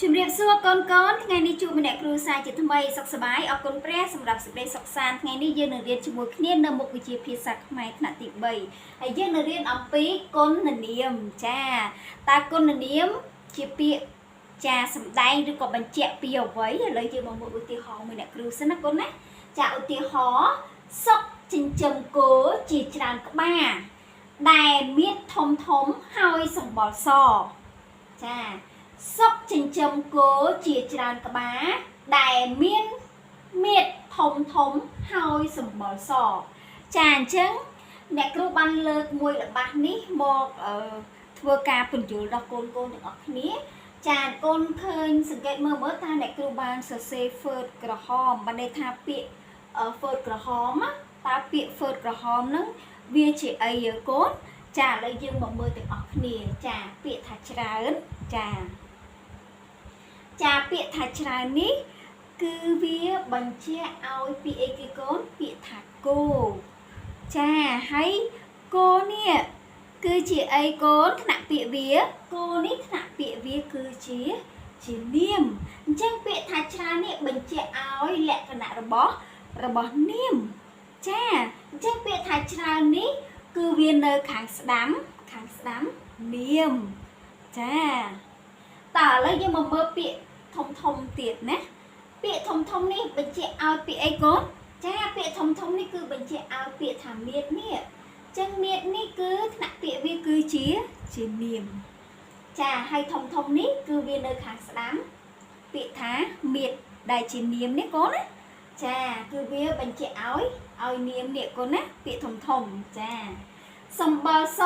ជំរាបសួរកូនកូនថ្ងៃនេះជួបម្នាក់គ្រូសាជាថ្មីសុខសប្បាយអរគុណព្រះសម្រាប់សេចក្តីសុខសាន្តថ្ងៃនេះយើងនឹងរៀនជាមួយគ្នានៅមុខវិជ្ជាភាសាខ្មែរថ្នាក់ទី3ហើយយើងនឹងរៀនអំពីគុណនាមចាតើគុណនាមជាពាក្យចាសម្ដែងឬក៏បញ្ជាក់ពីអ្វីឥឡូវយើងមកមើលឧទាហរណ៍មួយអ្នកគ្រូសិនណាកូនណាចាឧទាហរណ៍សុកចិញ្ចឹមគោជាច្រើនក្បាលដែលមានធំធំហើយសម្បុរសចា សុកចិញ្ចឹមគោជាច្រើនក្បាលដែលមានមៀតធំធំហើយសម្បុរសចាអញ្ចឹងអ្នកគ្រូបានលើកមួយល្បះនេះមកអឺធ្វើការពន្យល់ដល់កូនកូនទាំងអស់គ្នា ចាកូនឃើញសង្កេតមើលមើលតើអ្នកគ្រូបានសរសេរហ្វឺតក្រហមបានន័យថាពាក្យហ្វឺតក្រហមណាតើពាក្យហ្វឺតក្រហមហ្នឹងវាជាអីកូនចាឥឡូវយើងមកមើលទាំងអស់គ្នាចាពាក្យថាច្រើនចា ចាពាក្យថាច្រើននេះគឺវាបញ្ជាក់ឲ្យពាក្យអីគេកូនពាក្យថាគោចាហើយគោនេះគឺជាអីកូនថ្នាក់ពាក្យវាគោនេះថ្នាក់ពាក្យវាគឺជាជានាមអញ្ចឹងពាក្យថាច្រើននេះបញ្ជាក់ឲ្យលក្ខណៈរបស់នាមចាអញ្ចឹងពាក្យថាច្រើននេះគឺវានៅខាងស្ដាំខាងស្ដាំនាមចា តើឥឡូវយើងមកមើលពាក្យធំធំទៀតណាពាក្យធំធំនេះបញ្ជាក់ឲ្យពាក្យអីកូនចាពាក្យធំធំនេះគឺបញ្ជាក់ឲ្យពាក្យថាមៀតនេះចឹងមៀតនេះគឺថ្នាក់ពាក្យវាគឺជាជានាមចាហើយធំធំនេះគឺវានៅខាងស្ដាំពាក្យថាមៀតដែលជានាមនេះកូនណាចាគឺវាបញ្ជាក់ឲ្យឲ្យនាមនេះកូនណាពាក្យធំធំចា សម្បុរស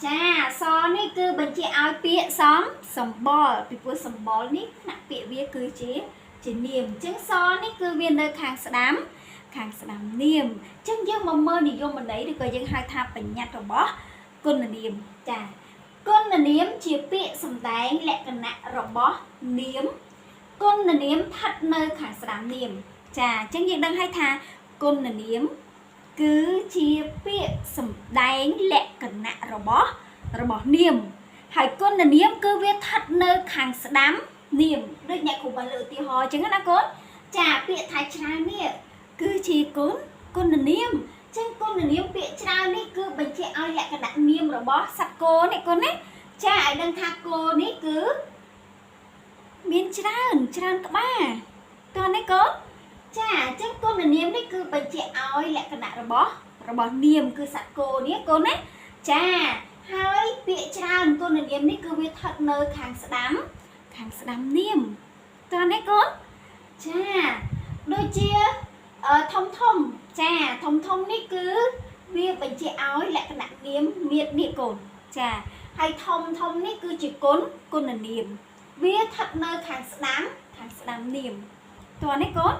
ចាសនេះគឺបញ្ជាក់ឲ្យពាក្យសំសម្បុរពីព្រោះសម្បុរនេះថ្នាក់ពាក្យវាគឺជាជានាមអញ្ចឹងសនេះគឺវានៅខាងស្ដាំខាងស្ដាំនាមអញ្ចឹងយើងមកមើលនិយមន័យឬក៏យើងហៅថាបញ្ញត្តិរបស់គុណនាមចាគុណនាមជាពាក្យសម្ដែងលក្ខណៈរបស់នាមគុណនាមស្ថិតនៅខាងស្ដាំនាមចាអញ្ចឹងយើងដឹងហើយថាគុណនាម គឺជាពាក្យសម្ដែងលក្ខណៈរបស់នាមហើយគុណនាមគឺវាស្ថិតនៅខាងស្ដាំនាមដូចអ្នកគ្រូបានលើកឧទាហរណ៍អញ្ចឹងណាកូនចាពាក្យថាច្រើននេះគឺជាគុណនាមអញ្ចឹងគុណនាមពាក្យច្រើននេះគឺបញ្ជាក់ឲ្យលក្ខណៈនាមរបស់សត្វគោនេះកូនណាចាឲ្យដឹងថាគោនេះគឺមានច្រើនច្រើនក្បាលតោះនេះកូន ចាអញ្ចឹងគុណនាមនេះគឺបញ្ជាក់ឲ្យលក្ខណៈរបស់នាមគឺសត្វគោនេះកូនណាចាហើយពាក្យច្រើនគុណនាមនេះគឺវាស្ថិតនៅខាងស្ដាំខាងស្ដាំនាមតើនេះកូនចាដូចជាធំធំចាធំធំនេះគឺវាបញ្ជាក់ឲ្យលក្ខណៈនាមមៀតនេះកូនចាហើយធំធំនេះគឺជាគុណនាមវាស្ថិតនៅខាងស្ដាំខាងស្ដាំនាមតើនេះកូន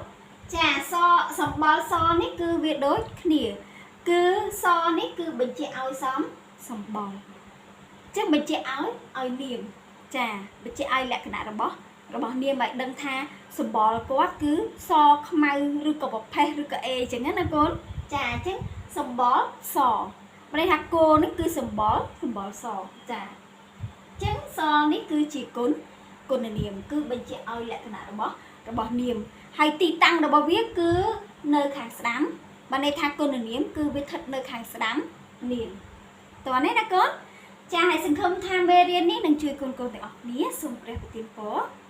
ចាសសម្បុរសនេះគឺវាដូចគ្នា គឺសនេះគឺបញ្ជាក់ឲ្យសំសម្បុរចឹងបញ្ជាក់ឲ្យឲ្យនាមចាបញ្ជាក់ឲ្យលក្ខណៈរបស់នាមឲ្យដឹងថាសម្បុរគាត់គឺសខ្មៅឬក៏ប្រផេះឬក៏អេចឹងណាកូនចាអញ្ចឹងសម្បុរសមានន័យថាគោនេះគឺសម្បុរសម្បុរសចាអញ្ចឹងសនេះគឺជាគុណនាមគឺបញ្ជាក់ឲ្យលក្ខណៈរបស់នាម ហើយទីតាំងរបស់វាគឺនៅខាងស្ដាំបានន័យថាគុណនាមគឺវាស្ថិតនៅខាងស្ដាំនាមតោះនេះណាកូនចាឲ្យសង្ឃឹមថាមេរៀននេះនឹងជួយកូនកូនទាំងអស់គ្នាសូមព្រះប្រទានពរ។